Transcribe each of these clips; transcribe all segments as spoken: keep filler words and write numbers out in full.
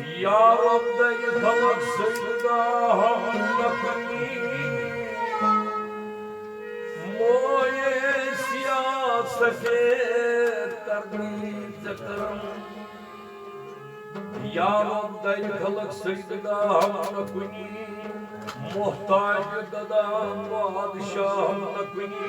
یا رب، دَرِ خلق سجدہ ہم نکنی، موئے سیاہ سفید کرنی ذکرم۔ یا رب، دَرِ خلق سجدہ ہم نکنی، محتاج گدا بادشاہ ہم نکنی۔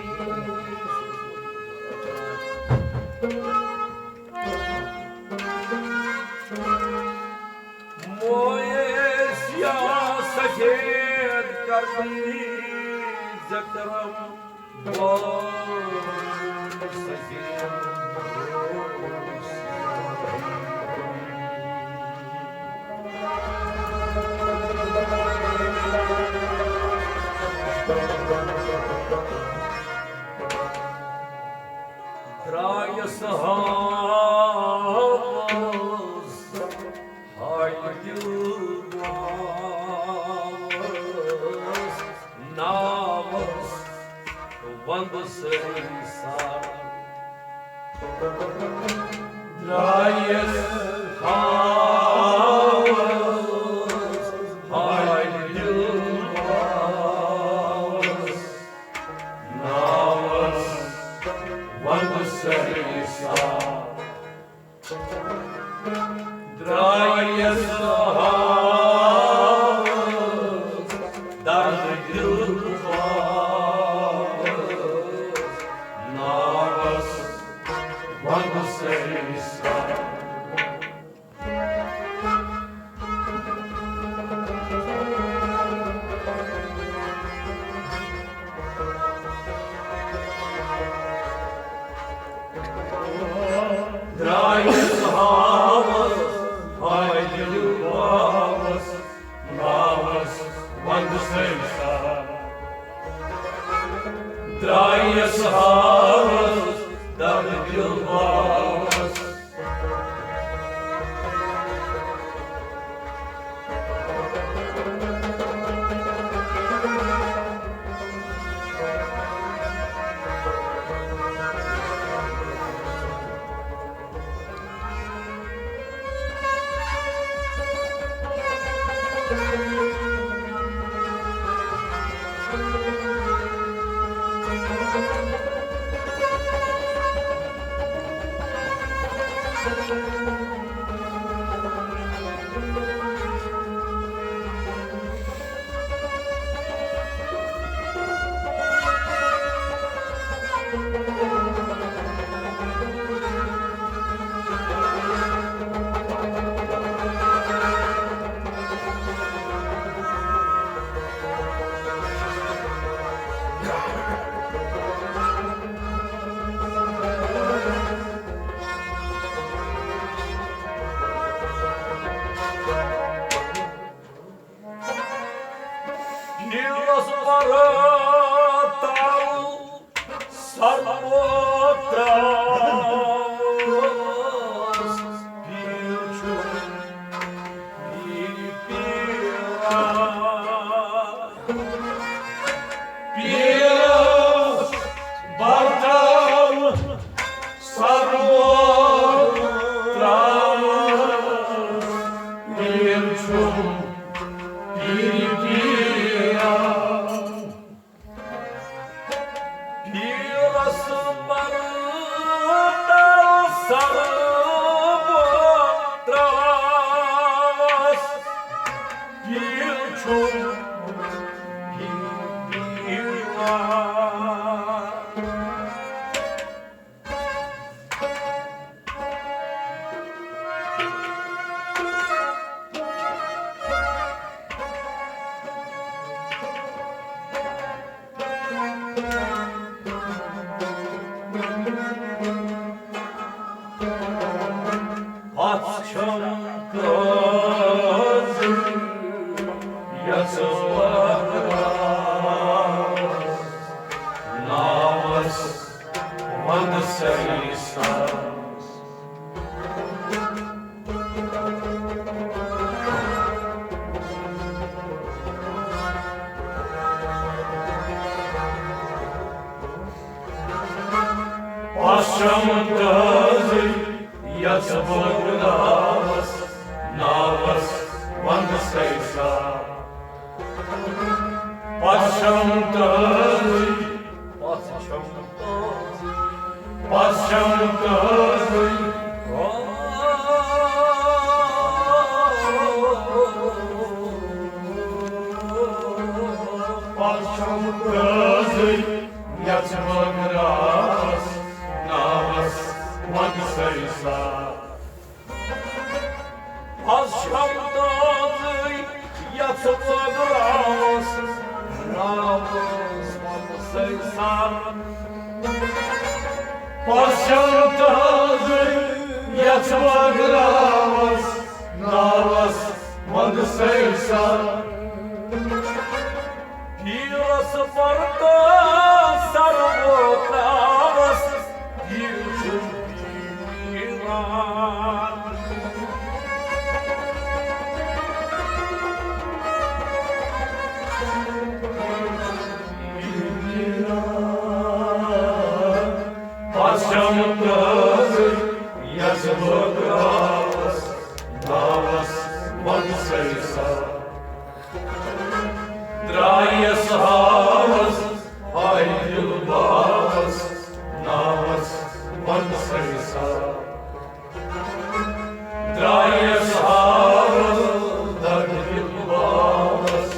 موئے سیاہ سفید کرنی ذکرم، بار سفید۔ درٛایس ہاوس ہاے دِل باوس، ناوس وندٕ سٲری سار۔ درٛایس ہاوس ہاے دِل باوس، ناوس وندٕ سٲری سار۔ درٛایس ہاوس درد دِل باوس، ناوس وندٕ سٲری سار۔ درٛایس ہاوس ہاے دِل باوس، ناوس وندٕ سٲری سار۔ درٛایس ہاوس درد دِل باوس۔ پیٖرس برٲو تل سرو ترٛاوس، پیٖر چھُ پیٖر پیٖرا۔ پیٖرس برتل سرو ترٛاوس، پیٖر چھُ پیٖر پیٖرا۔ پیٖرس برتل سرو ترٛاوس، پیٖر چھُ پیٖر پیٖرا۔ اَتھ چھَم کٲژٕ یَژھ وَراوَس، ناوَس وَندٕ سٲری ساز۔ پَشَم تازٕے یَژھ بَغداد۔ مٲگراوَس ناوَس وَنٛدسَے سا۔ از چھَم تازٕے یَتھ مٲگراوَس ناوَس وَنٛدسَے سا۔ از چھَم تازٕے یَتھ مٲگراوَس ناوَس وَنٛدسَے سا۔ پیٖرس پرتس سر ووتاوس، پیٖر چھُ پیٖران۔ پشم تازٕ یَس بٲگراوَس ناوَس وَنٛدسَے سا۔ درٛایَس ہاوَس ہاے دِل باوَس ناوَس وَنٛدسَے سا۔ درٛایَس ہاوَس دَگ دِل باوَس۔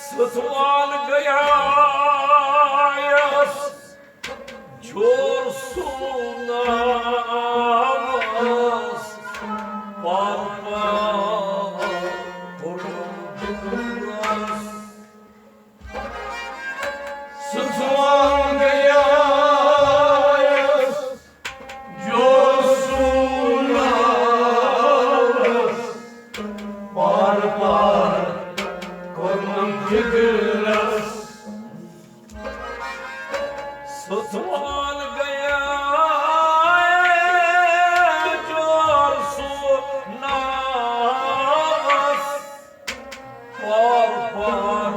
ستوان گیایس جور سوناس پار پار کوٚرُن دِلس۔ ستوان گیایس جور سوناس پار پار کوٚرُن دِلس۔ ستوان گیا جور سوناس پار پار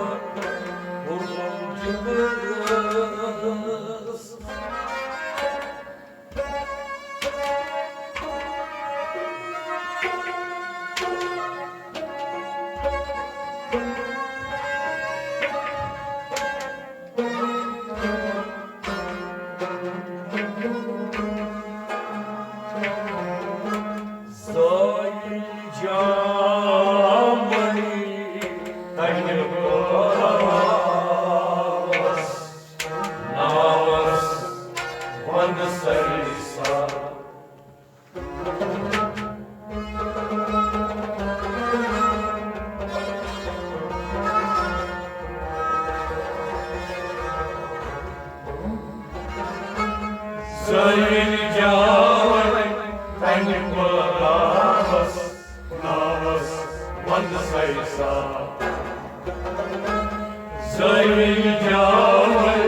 کوٚرُن دِلس۔ زٲیِل جامَے تَمہِ پاوَس ناوَس وَنٛدسَے سا۔ زٲیِل جامَے تَمہِ پاوَس ناوَس وَنٛدسَے سا۔ زٲیِل جامَے،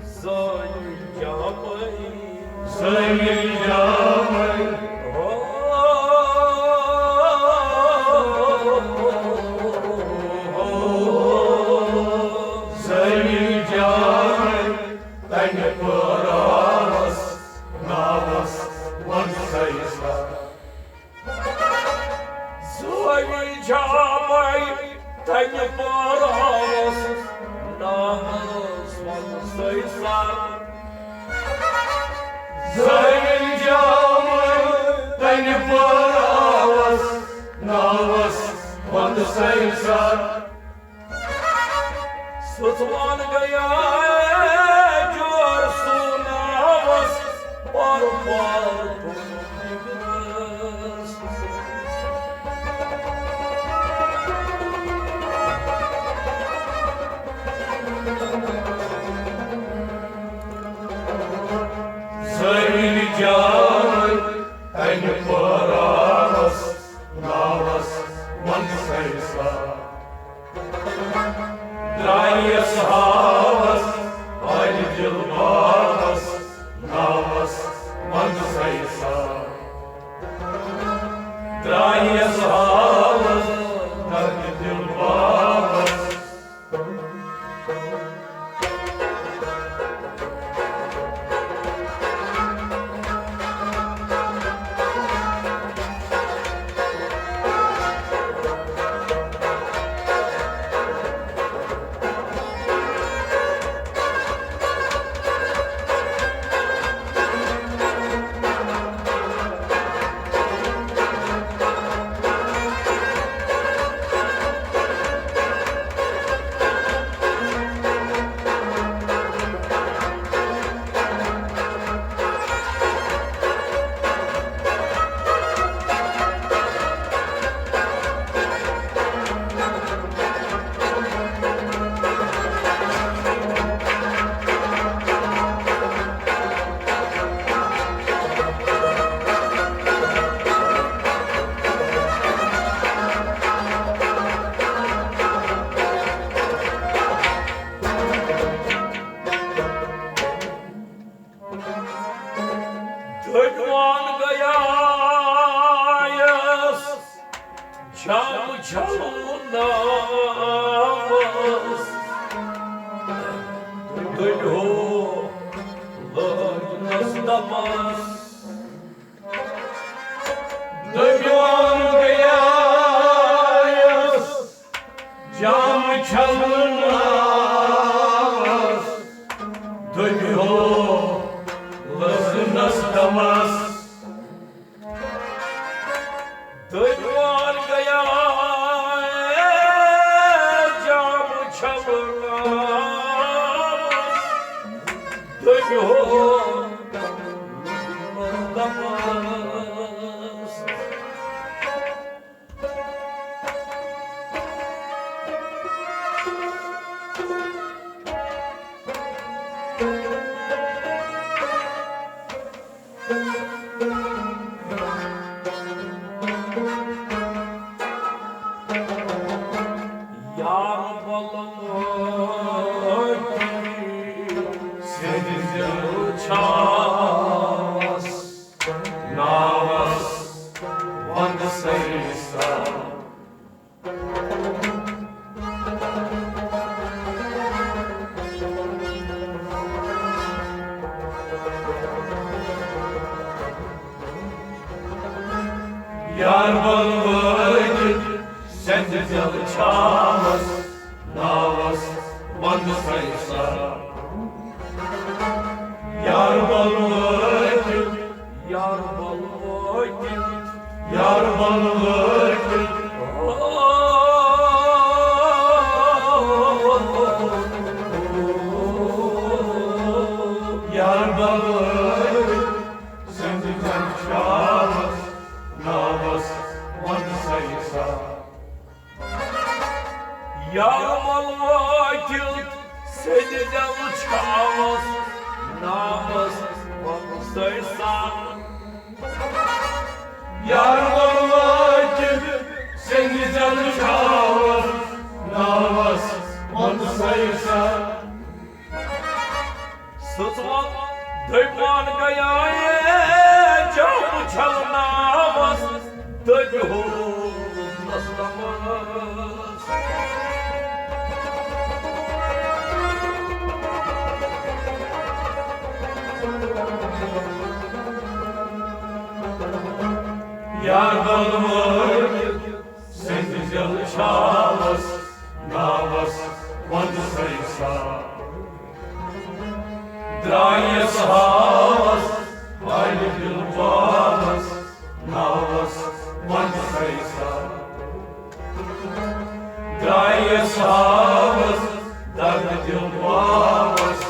زٲیِل جامَے، زٲیِل جامَے۔ ہو، زٲیِل جامَے، تَمہِ پاوَس ناوَس وَنٛدسَے سا۔ زٲیِل جامَے تَمہِ پاوَس ناوَس وَنٛدسَے سا۔ زٲیِل جامَے تَمہِ پاوَس ناوَس وَنٛدسَے سا۔ ستوان گیا جور سوناس پار پار۔ درٛایس ہاوس، دردِ دِل باوس۔ دٔبِوان گٔیایس جام چھلناوس، دٔبِہو لٲگنس دمس۔ دٔبِوان گٔیایس جام چھلناوس، دٔبِہو لٲگنس دمس۔ دٔبِوان گٔیایس جام چھلناوس، دٔبِہو لٲگنس دمس۔ یار بلوچ سٕنٛدِ دِلہٕ چھاوس، ناوس ونٛدسٕے سر۔ یار بلوچ سٕنٛدِ دِلہٕ چھاوس، ناوس ونٛدسٕے سر۔ یار بلوچ، یار بلوچ، یار بلوچ، یار بلوچ سٕنٛدِ دِلہٕ چھاوس، ناوس ونٛدسٕے سر۔ یار بلوچ سٕنٛدِ دِلہٕ چھاوس، ناوس ونٛدسٕے سر۔ یار بلوچ سٕنٛدِ دِلہٕ چھاوس، ناوس ونٛدسٕے سر۔ سٕژ وَن دٔبِوان گٔیایے جام چھلناوس، دٔبِہو لٲگنس دمس۔ یار بلوچ سٕنٛدِ دِلہٕ چھاوس، ناوس ونٛدسٕے سر۔ درٛایس ہاوس، دردِ دِل باوس، ناوس ونٛدسٕے سر۔ درٛایس ہاوس، دردِ دِل باوس۔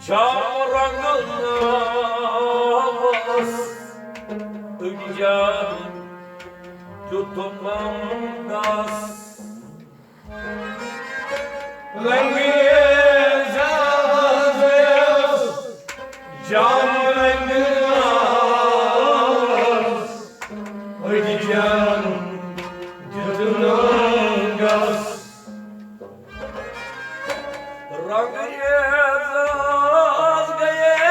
شام رنگہٕ ناوس أڑجن دیُتنم گس۔ رنگریز حضرت شام رنگہٕ ناوس أڑجن دیُتنم گس۔ رنگریز گٔیے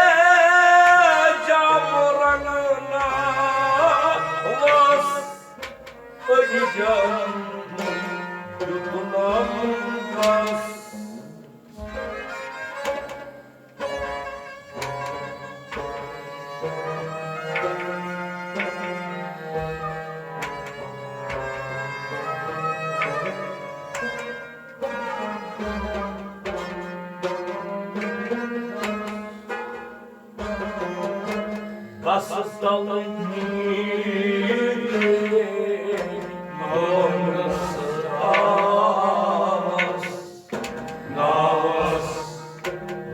شام رنگہٕ ناوس أڑجن دیُتنم گس۔ گس تل نیٖرِتھ مٲنٛگنس آس، ناوس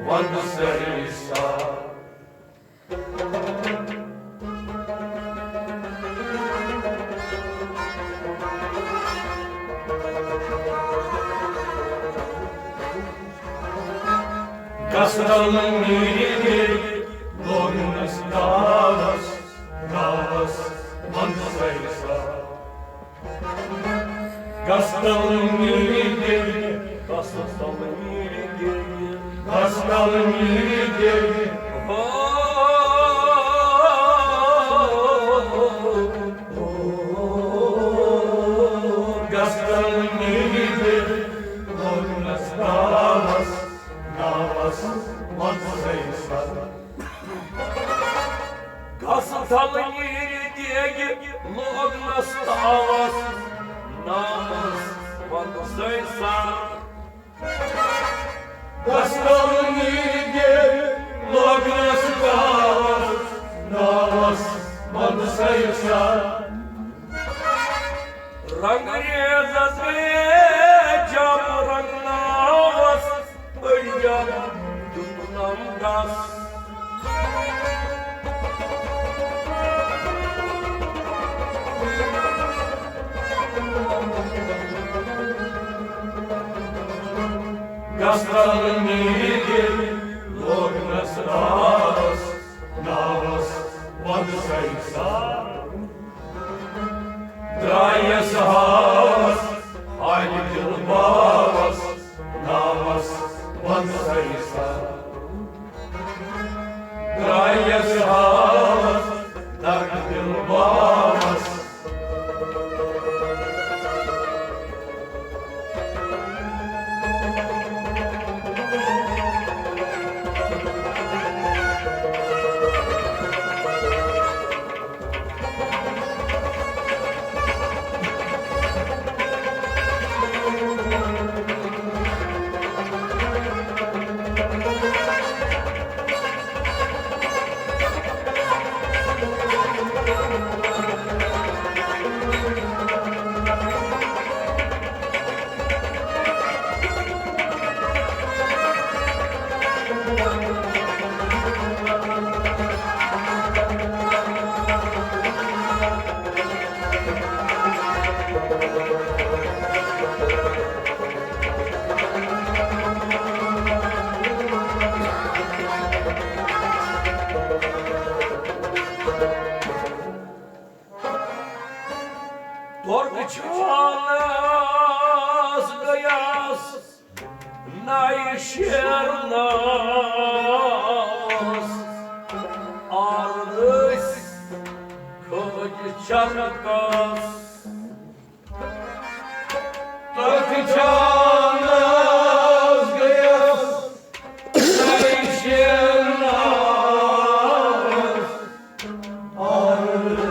وندٕ سٲری سار۔ گس تل نیٖرِتھ لوگنس ناوس، ناوس وندٕ سٲری سار۔ گس تل نیٖرِتھ، گس تل نیٖرِتھ، گس تل نیٖرِتھ۔ ہو۔ گس تل نیٖرِتھ لوگنس ناوس، ناوس وندٕ سٲری سار۔ گس تل نیٖرِتھ لوگنس ناوس، ناوس وندٕ سٲری سار۔ گس تل نیٖرِتھ لوگنس ناوس، ناوس وندٕ سٲری سار۔ رنگریزس گٔیے شام رنگہٕ ناوس أڑجن دیُتنم گس۔ گس تل نیٖرِتھ لوگنس ناوس، ناوس وندٕ سٲری سار۔ درٛایس ہاوس، آیہِ دِل باوس، ناوس وندٕ سٲری سار۔ درٛایس ہاوس، درد دِل باوس۔ تورٕ چھانس گٔیس نَیہِ شیرنس آرس کھٲج چرکس۔ تورٕ چھانس گٔیس نَیہِ شیرنس آرس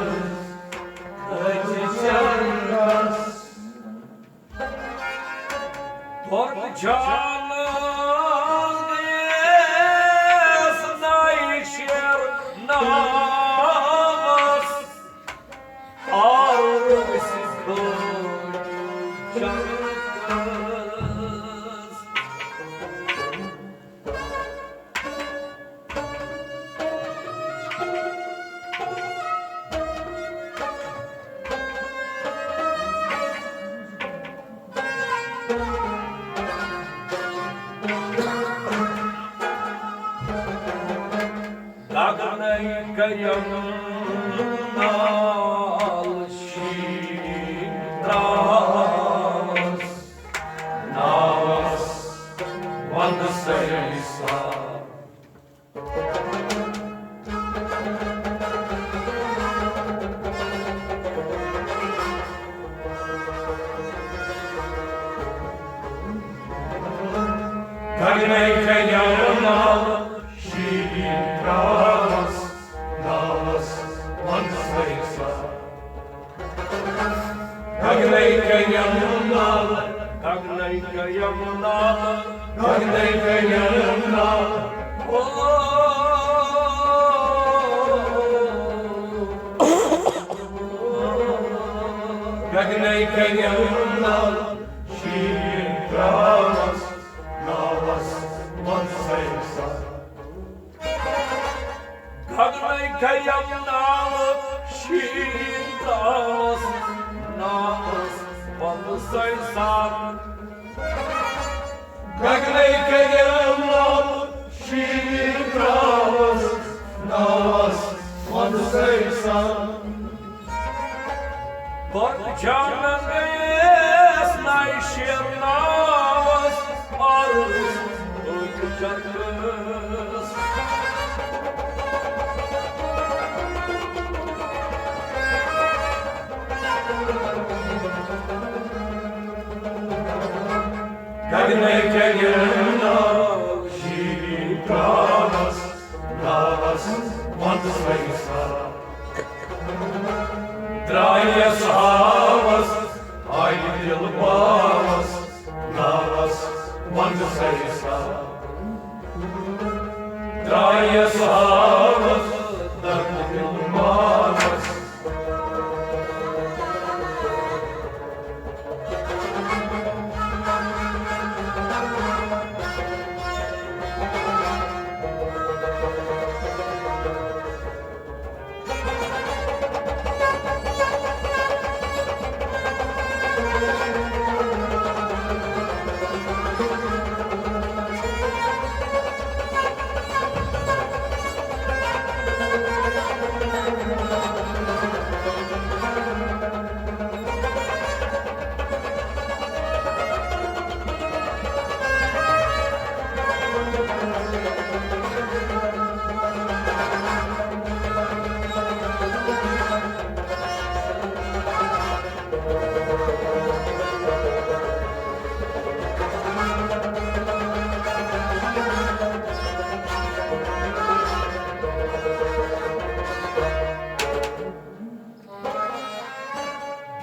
کھٲج چرکس۔ تورٕ چھانس گٔیس نَیہِ شیرنس آرس کھٲج چرکس۔ گگنے کیم نال شیٖن تراوس، ناوس وندسے سا۔ گگنے کیم نال شیٖن تراوس، ناوس وندسے سا۔ گگنے کیم نال، گگنے کیم نال، گگنے کیم نال۔ او، گگنے کیم نال شیٖن تراوس، ناوس وندسے سا۔ گگنے کیم نال شیٖن تراوس، ناوس وندسے سا۔ گگنے کیم نال شیٖن تراوس، ناوس وندسے سا۔ بد جانس ناے شیر ناوس عرض تُج چرس۔ گگنے کیم نال شیٖن تراوس، ناوس وندسے سا۔ درایس ہاوس، آیہِ دِل باوس، ناوس وندسے سا۔ درایس ہاوس، درد دِل باوس۔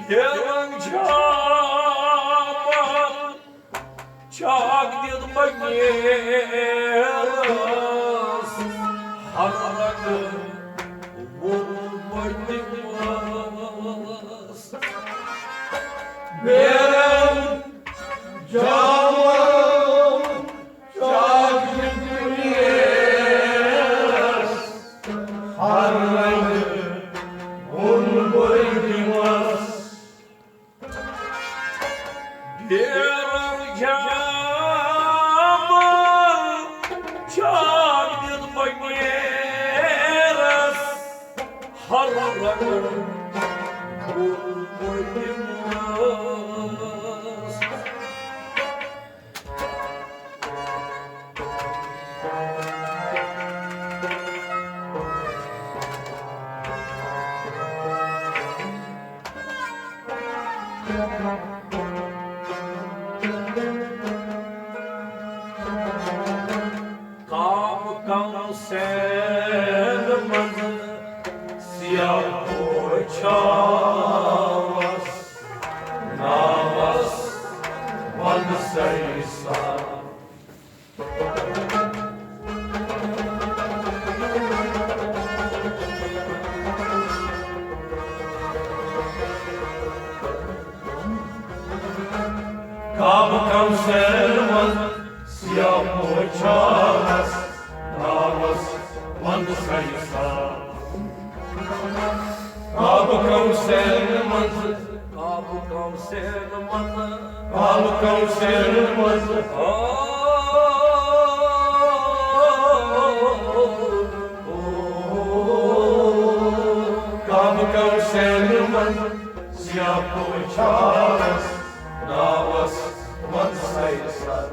بیرنگ جامن چاک دِتھ بہٕ نیرس، ہر رنگہٕ ووٚن بہٕ دِمس۔ بیرنگ جامن چاک دِتھ بہٕ نیرس، ہر رنگہٕ ووٚن بہٕ دِمس۔ بیرنگ جامن چاک دِتھ بہٕ نیرس، ہر رنگہٕ ووٚن بہٕ دِمس۔ کام کم سین منٛز سیاہ پوچھاوس، ناوس وندسے سا۔ کعبہٕ کم سین منٛز سیاہ پوچھاوس، ناوس وندسے سا۔ کعبہٕ کم سین منٛز، کعبہٕ کم سین منٛز، کعبہٕ کم سین منٛز۔ آ، او، او، پوچھاوس ناوس منٛز سیسر۔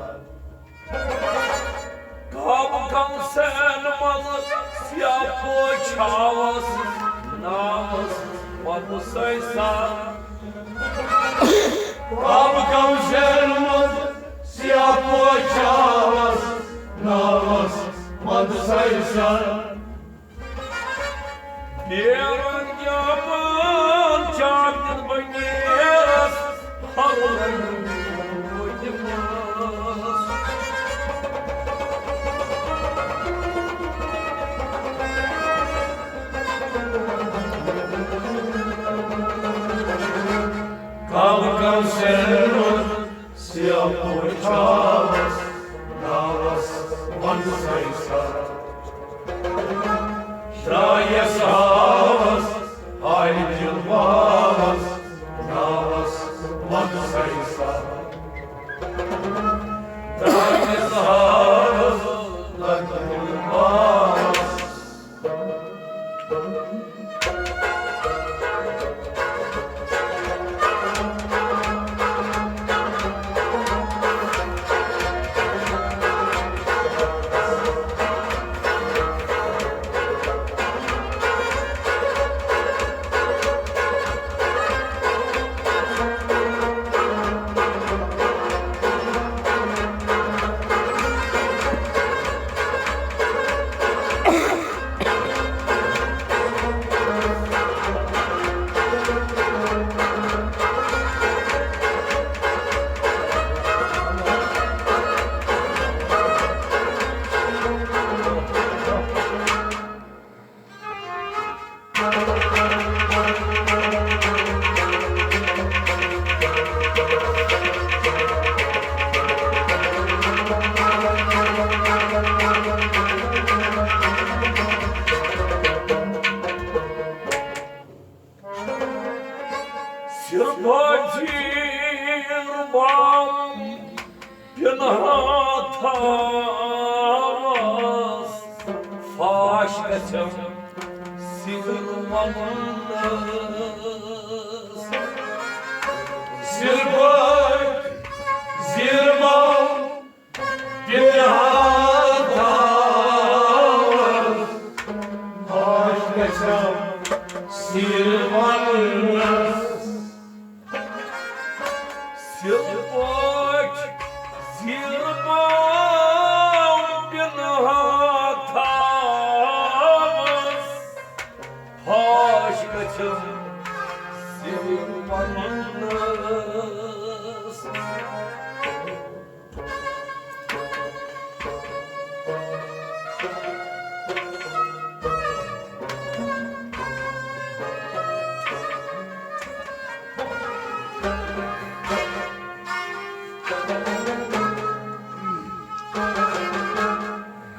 کعبہٕ کم سین منٛز سیاہ پوچھاوس ناوس منٛز سیسر۔ کعبہٕ کم سین منٛز سیاہ پوچھاوس ناوس منٛز سیسر۔ بیرنگ جامان چاکر بنیرس ہر رنگ دِمس۔ کم کم سینس سیاہ پوشاوس ناوس ون سیسر۔ شرایس ہاوس آیہِ جلواوس ناوس ون سیسر۔ شرایس ہاوس لگ جلواوس۔ سِربازی رُبام پِنہان تھاوَس، فاش گژھٮ۪م سِر وَننَس۔ سِربازی رُبام پِنہان تھاوَس، فاش گژھٮ۪م سِر وَننَس۔ سِر پٲٹھۍ زیٖر بام پِنہان تھاوَس، فاش گژھٮ۪م سِر وَننَس۔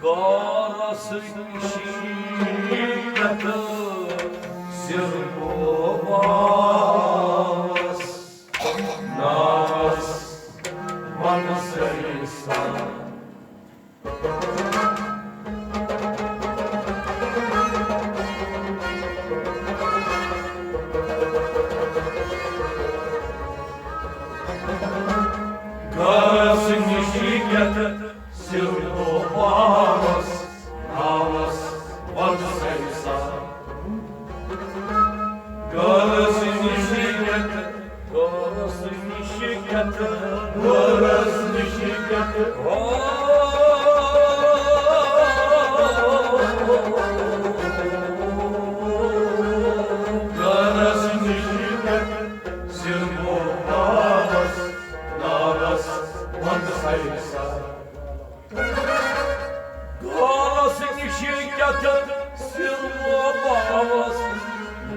غارس نِشی یتھ سِر بوباوس ناوس ون سیسر۔ غارس نِشی یتھ سِر بوباوس ناوس ون سیسر۔ غارس نِشی یتھ، غارس نِشی یتھ، غارس نِشی یتھ۔ غارس نِشی یتھ سِر بوباوس ناوس ون سیسر۔ غارس نِشی یتھ سِر بوباوس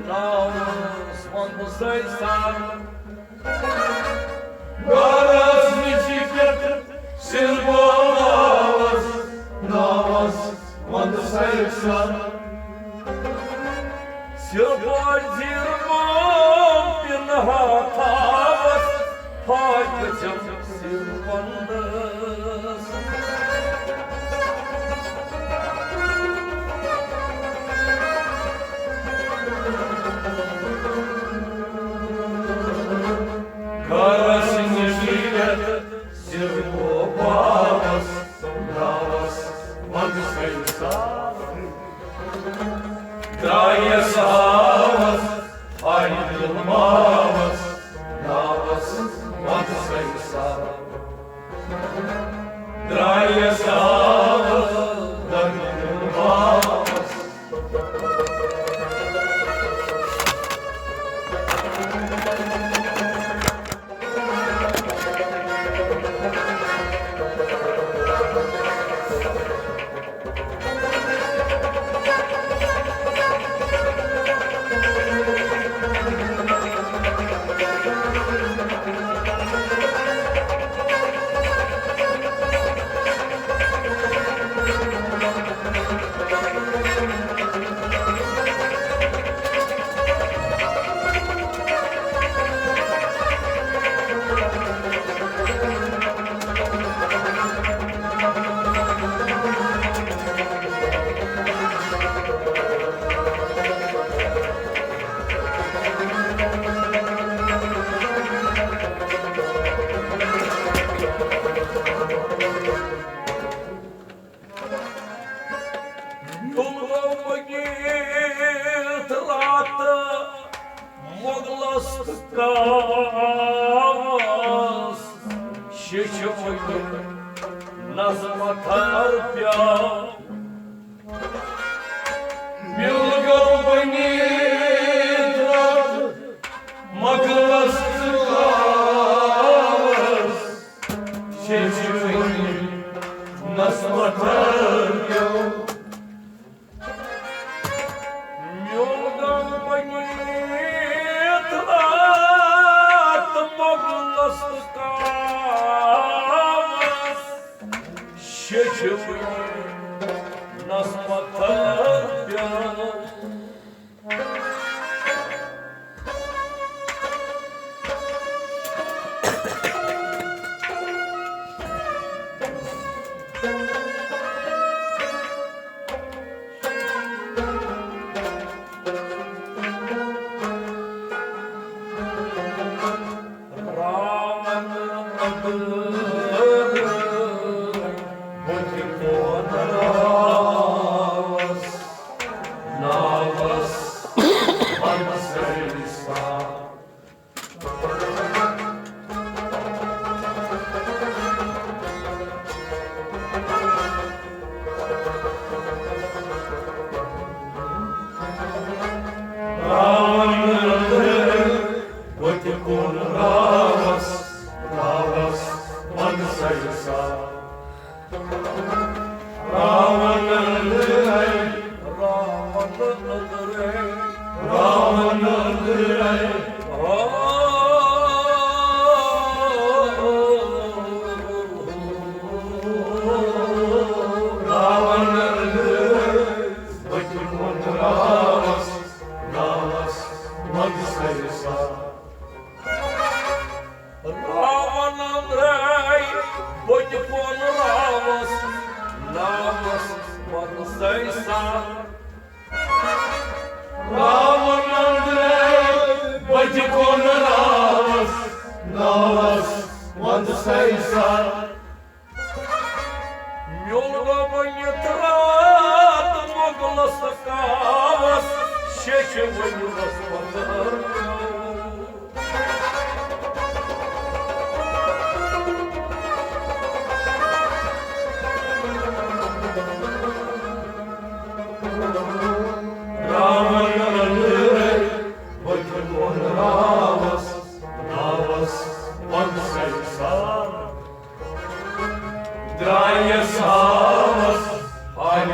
ناوس ون سیسر۔ غارس نِشی یتھ سِر بوباوس ناوس ون سیسر۔ سِر پٲٹھۍ زیٖر بام پِنہان تھاوَس، فاش گژھٮ۪م سِر وَننَس۔ درٛایس ہاوس، آیہِ دِل ماوس، ناوس وَنسَے سا۔ درٛایس ہاوس، دَرِ دِل ماوس۔ میوٗل گوٚو بٔنِتھ راتہٕ مۄغلس تہٕ کاوس، شیٚچھِ وٕنہِ نس پتھر پیوٚو۔ میوٗل گوٚو بٔنِتھ راتہٕ مۄغلس تہٕ کاوس، شیٚچھِ وٕنہِ نس پتھر پیوٚو۔ میوٗل گوٚو بٔنِتھ راتہٕ مۄغلس تہٕ کاوس، شیٚچھِ وٕنہِ نس پتھر پیوٚو۔ راوَن اَدٕ بُتھِ کُن راوَس، ناوَس وَنسَے سا۔ راوَن اَدٕ بُتھِ کُن راوَس، ناوَس وَنسَے سا۔ راوَن أنٛدرَے، راوَن أنٛدرَے، راوَن أنٛدرَے، راوَن أنٛدرَے، بُتھِ کُن راوَس، ناوَس وَنسَے سا۔ راوَن أنٛدرَے، بُتھِ کُن راوَس، ناوَس وَنسَے سا۔ راوَن أنٛدرَے، بُتھِ کُن راوَس، ناوَس وَنسَے سا۔ میوٗل گوٚو بٔنِتھ راتہٕ مۄغلس تہٕ کاوَس، شیٚچھِ وٕنہِ نس پتھر پیوٚو۔ راوَن أنٛدرَے، بُتھِ کُن راوَس، ناوَس وَنسَے سا۔ درٛایَس ہاوَس، آیہِ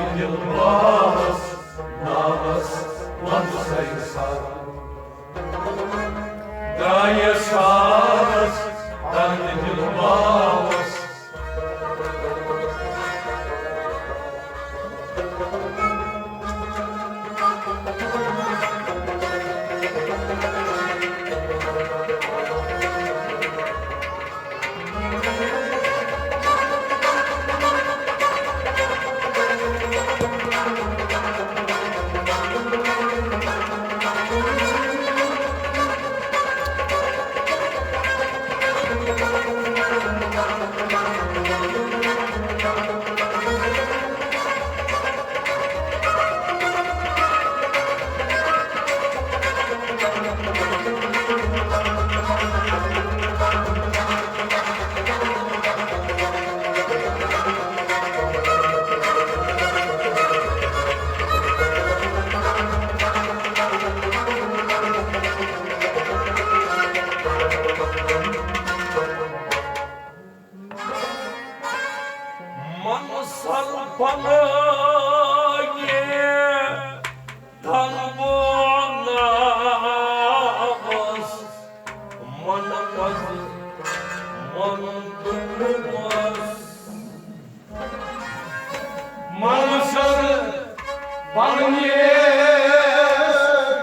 پننِس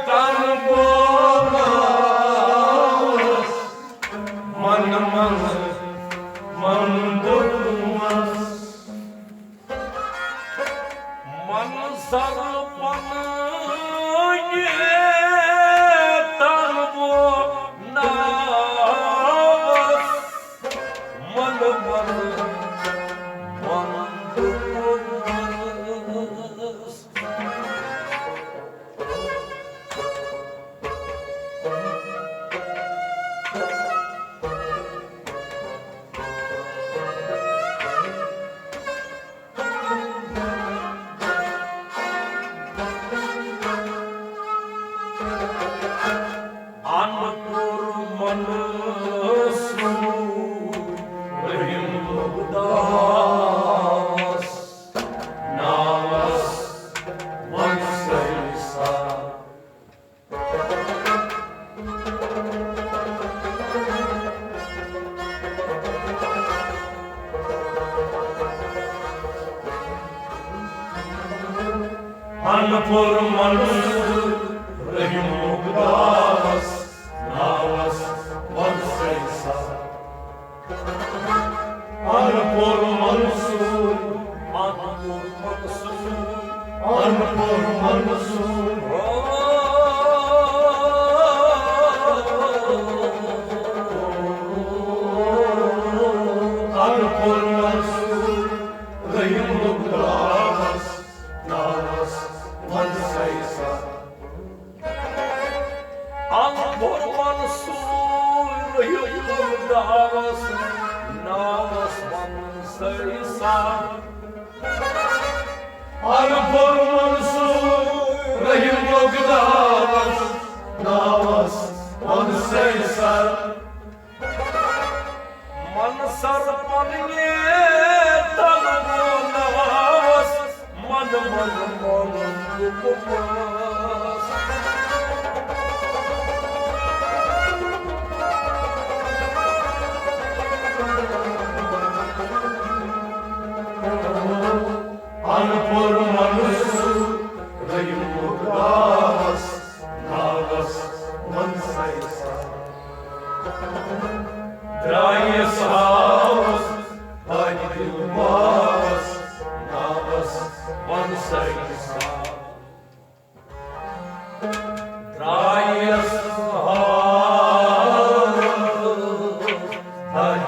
تن بولس من منٛز من دوٚپمس، من سر پننہِ تن بولس من منٛز من دوٚپمس۔ ان پُر منصور رحیم مقدس ناوس وَن سٲری سا۔ ان پُر منصور رحیم مقدس ناوس وَن سٲری سا۔ ان پُر منصور، ان پُر منصور، ان پُر منصور۔ ان پُر منصور رحیم مقدس ناوس وَن سٲری سا۔ ان پُر منصور رحیم مقدس ناوس وَن سٲری سا۔ ان پُر منصور رحیم مقدس ناوس وَن سٲری سا۔ من سر پننہِ تن بولس من من من دوٚپمس۔ ان پُر منصور رحیم مقدس ناوس وَن سٲری سا۔ درٛایس ہاوس تاج دل باوس ناوس وَن سٲری سا۔ درٛایس ہاوس تاج